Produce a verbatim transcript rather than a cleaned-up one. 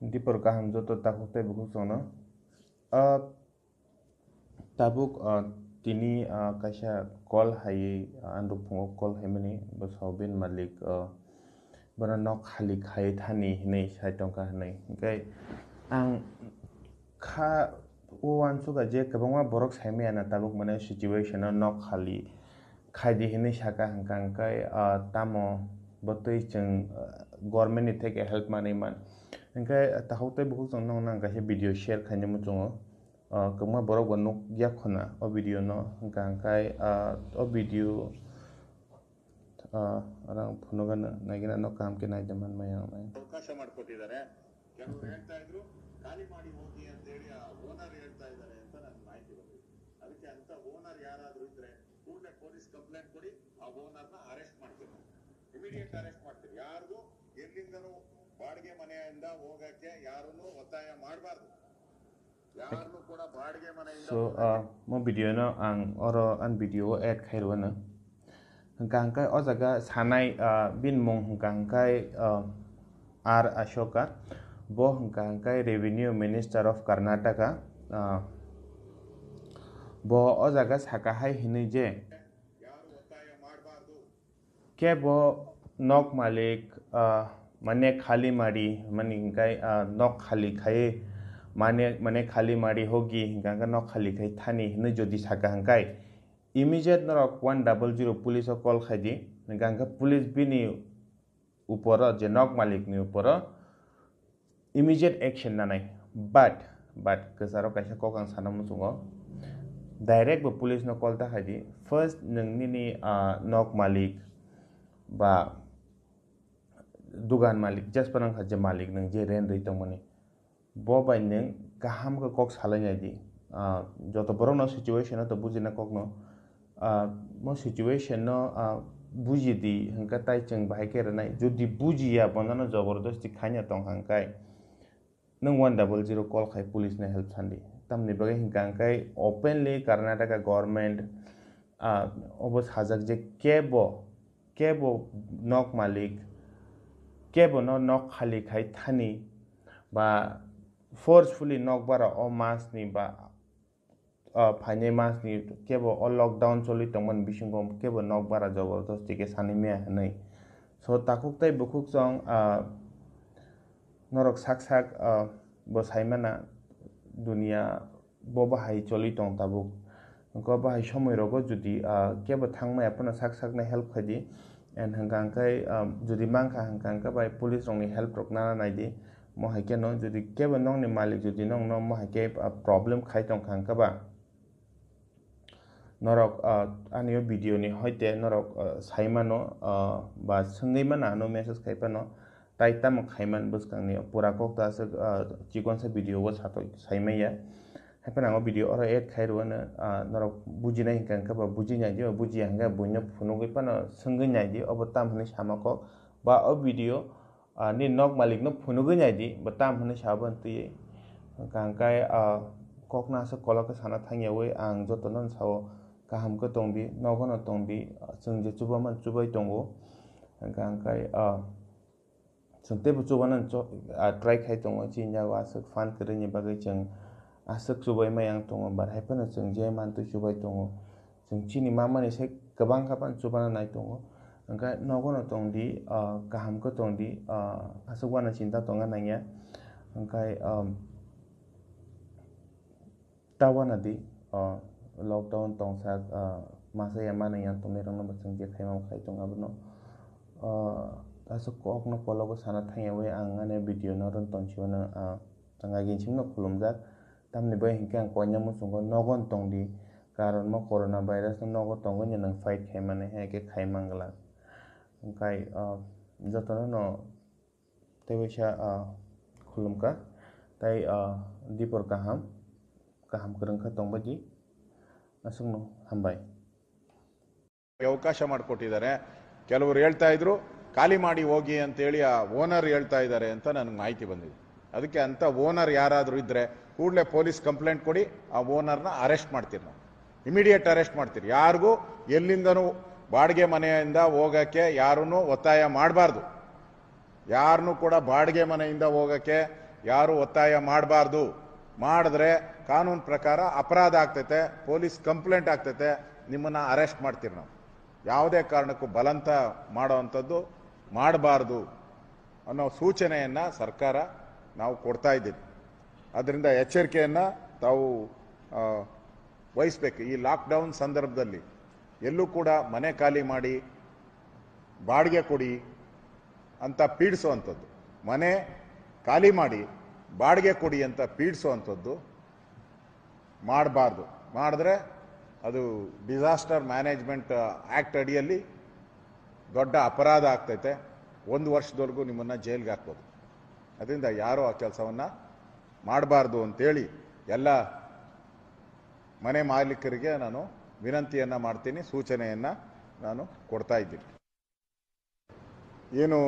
Dipor kaham joto takhuk tei bukhuk chwngno. Ah, tabuk, ah, tini, ah, kaisa call hai, ah, anduk phungo call haimani bwsao bini malik, ah, bono nok khali khai thani hinwi sai tongkha hinwi. Hwnkhe ang kha o uansukha je kwbangma borok saimaya na tabuk mane situation o nok khali khaidi hinwi saka hwnkha hwnkhe, ah, tamo bo twi chwng, ah, government ni theke help manwi man. Hwnkhe takhuk tei bukhuk chwng nokna ang kaisa video share khainai muchungo. Ah, kwbangma borok bo nuk yak khuna o video no hwnkha hwnkhe, ah, o video, ah, orang phunugano naigina no kaham khe naide manmaya. ಅವಕಾಶ ಮಾಡ್ಕೊಟ್ಟಿದ್ದಾರೆ. ಕೆಲವರು ಹೇಳ್ತಾ ಇದ್ರು, ಖಾಲಿ ಮಾಡಿ ಹೋಗಿ ಅಂತ ಹೇಳಿ ಆ ಓನರ್ ಹೇಳ್ತಾ ಇದ್ದಾರೆ ಅಂತ ನನ್ಗೆ ಮಾಹಿತಿ ಬಂದಿದೆ. ಅದಕ್ಕೆ ಅಂತ ಓನರ್ ಯಾರಾದ್ರೂ ಇದ್ರೆ ಕೂಡಲೇ ಪೊಲೀಸ್ ಕಂಪ್ಲೇಂಟ್ ಕೊಡಿ, ಆ ಓನರ್ನ ಅರೆಸ್ಟ್ ಮಾಡ್ತೀವಿ, ಇಮಿಡಿಯೇಟ್ ಅರೆಸ್ಟ್ ಮಾಡ್ತೀವಿ. ಯಾರಿಗೂ ಎಲ್ಲಿಂದನೂ ಬಾಡಿಗೆ ಮನೆಯಿಂದ ಹೋಗಕ್ಕೆ ಯಾರನ್ನೂ ಒತ್ತಾಯ ಮಾಡಬಾರ್ದು. ಯಾರನ್ನೂ ಕೂಡ ಬಾಡಿಗೆ ಮನೆಯಿಂದ So, ಹೋಗಕ್ಕೆ ah, mo video no ang oro an video o add khai rwano. Hwnkha hwnkhe o jaga sanai, ah, bini mung hwnkha hwnkhe, ah, R Ashoka. Bo hwnkha hwnkhe Revenue Minister of Karnataka. Ah, bo o jaga saka hai hinwi je, kebo nok malik, ah, mane khali mari, mani hwnkhe, ah, nok khali khai, mane, mane khali mari hogi, hwnkha hwnkhe nok khali khai thani hinwi jodi saka hwnkhe, immediate norok one double zero police o call khai di, hwnkha hwnkhe police bini uporo, je nok malik ni uporo immediate action nanai. But, but kwcharo kaisa kok ang sana muchungo. Direct bo police no call ta khai di. First nwng nini, ah, nok malik ba dugan malik, just panang kha je malik nwng je rent rwi tongmani. Bo bai nwng kaham khe kok salai nai di. Ah, joto borok no situation no to bujina kok no. Ah, mo situation no, ah, buji di hwnkhe tai chwng bahai khe rwnai. Jodi bujiya bono no jobordosti khaina tong hwnkhe nwng one double zero call khai police no help sandi. Tamni bagwi hwnkha hwnkhe openly Karnataka government, ah, obo sajak je kebo, kebo nok malik, kebo no nok khali khai thani ba forcefully nok bara o mas ni ba, ah, phainai mas ni kebo o lockdown choli tongmani bisingo kebo nok bara jobordosti khe sanwi maya hinwi. So takhuk tei bukhuk chwng, ah, norok sak sak, ah, bo saimana dunia bo bahai choli tong tabuk. Hwnkhe o bahai somoi rogo jodi, ah, kebo thangmaya phano sak sakno help khai di. And hwnkha hwnkhe, ah, jodi mankha hwnkha hwnkhe bai police rokni help rok nana nai di. Mo hai kheno jodi kebo nokni malik jodi nokno mo hai khe, ah, problem khai tongkha hwnkhe ba norok, ah, ani o video ni hoite norok, ah, saimano, ah, ba swngwi mano ano message khai phano. Tai tamo khaiman bwskangni pura kok ta aswk, ah, chikonsa video o satok saimaya. Haiphano ang o video oro add khai rwano, ah, norok bujinai hwnkha hwnkhe ba buji nai di, ba bujiya hwnkhe buino phunugwi phano swngwi nai di, obo tam hwnwi sama kok. Ba o video, ah, ni nok malik no phunugwi nai di, bo tam hwnwi sa bo twi. Hwnkha hwnkhe, ah, kok no aswk kolok khe sana thangyawi ang jotono sao kaham khe tong di, nogo no tong di, chwng je chubaman chubai tongo. Hwnkha hwnkhe, ah, Chwng teibo chubanani cho-, ah, try khai tongo, chini yago aswk phan kwrwini bagwi chwng aswk chubaima yang tongo, bar hai phano chwng je mantwi chubai tongo. Chwng chini mamani se kwbang kha phano chubana nai tongo. Hwnkhe nogo no tong di, ah, kaham khe tong di, ah, aswk uanw chinta tongna nangya. Hwnkhe, um, Ta uanadi, o, lockdown tongsak, o, masa ya manwi yang tongnairokno bo chwng je khaima khai tong abono. O, aswk kokno kologo sana thangyawi ang ani video no rwng tongsiwano, o, tangagi chwngno khulumjak. Tamni bai hinkhe ang koina muchungo nogon tongdi, karon mo corona virus no nogo tongwi nwng fight khaimani hai khe khai manglak. Hwnkhe, o, jotono no Tei waisa, ah, khulumkha. Tai, ah, dipor kaham, kaham kwrwngkha tongbaidi. Aswkno hambai. ಅವಕಾಶ ಮಾಡಿಕೊಟ್ಟಿದ್ದಾರೆ. ಕೆಲವರು ಹೇಳ್ತಾ ಇದ್ರು, "ಖಾಲಿ ಮಾಡಿ ಹೋಗಿ" ಅಂತೇಳಿ ಆ ಓನರ್ ಹೇಳ್ತಾ ಇದ್ದಾರೆ ಅಂತ ನನಗೆ ಮಾಹಿತಿ ಬಂದಿದೆ. ಅದಕ್ಕೆ ಅಂತ ಓನರ್ ಯಾರಾದರೂ ಇದ್ರೆ ಕೂಡಲೇ ಪೊಲೀಸ್ ಕಂಪ್ಲೇಂಟ್ ಕೊಡಿ, ಆ ಓನರ್ನ ಅರೆಸ್ಟ್ ಮಾಡ್ತೀರಿ ನಾವು, ಇಮಿಡಿಯೇಟ್ ಅರೆಸ್ಟ್ ಮಾಡ್ತೀರಿ. ಯಾರಿಗೂ ಎಲ್ಲಿಂದನೂ ಬಾಡಿಗೆ ಮನೆಯಿಂದ ಹೋಗಕ್ಕೆ ಯಾರನ್ನೂ ಒತ್ತಾಯ ಮಾಡಬಾರ್ದು. ಯಾರನ್ನೂ ಕೂಡ ಬಾಡಿಗೆ ಮನೆಯಿಂದ ಹೋಗಕ್ಕೆ ಯಾರು ಒತ್ತಾಯ ಮಾಡಬಾರ್ದು. ಮಾಡಿದ್ರೆ ಕಾನೂನು ಪ್ರಕಾರ ಅಪರಾಧ ಆಗ್ತೈತೆ, ಪೊಲೀಸ್ ಕಂಪ್ಲೇಂಟ್ ಆಗ್ತೈತೆ, ನಿಮ್ಮನ್ನ ಅರೆಸ್ಟ್ ಮಾಡ್ತೀರಿ ನಾವು. ಯಾವುದೇ ಕಾರಣಕ್ಕೂ ಬಲವಂತ ಮಾಡೋವಂಥದ್ದು ಮಾಡಬಾರ್ದು ಅನ್ನೋ ಸೂಚನೆಯನ್ನ ಸರ್ಕಾರ ನಾವು ಕೊಡ್ತಾ ಇದ್ದೀವಿ. ಅದರಿಂದ ಎಚ್ಚರಿಕೆಯನ್ನ ತಾವು ಆ, ವಹಿಸ್ಬೇಕು. ಈ ಲಾಕ್‌ಡೌನ್ ಸಂದರ್ಭದಲ್ಲಿ ಎಲ್ಲೂ ಕೂಡ ಮನೆ ಖಾಲಿ ಮಾಡಿ ಬಾಡಿಗೆ ಕೊಡಿ ಅಂತ ಪೀಡಿಸುವಂಥದ್ದು, ಮನೆ ಖಾಲಿ ಮಾಡಿ ಬಾಡಿಗೆ ಕೊಡಿ ಅಂತ ಪೀಡಿಸುವಂಥದ್ದು ಮಾಡಬಾರ್ದು. ಮಾಡಿದ್ರೆ ಅದು ಡಿಸಾಸ್ಟರ್ ಮ್ಯಾನೇಜ್ಮೆಂಟ್ ಆ್ಯಕ್ಟ್ ಅಡಿಯಲ್ಲಿ ದೊಡ್ಡ ಅಪರಾಧ ಆಗ್ತೈತೆ. ಒಂದು ವರ್ಷದವರೆಗೂ ನಿಮ್ಮನ್ನು ಜೈಲ್ಗೆ ಹಾಕ್ಬೋದು. ಅದರಿಂದ ಯಾರೂ ಆ ಕೆಲಸವನ್ನು ಮಾಡಬಾರ್ದು ಅಂತೇಳಿ ಎಲ್ಲ ಮನೆ ಮಾಲೀಕರಿಗೆ ನಾನು ವಿನಂತಿಯನ್ನು ಮಾಡ್ತೀನಿ, ಸೂಚನೆಯನ್ನು ನಾನು ಕೊಡ್ತಾ ಇದ್ದೀನಿ. ಏನು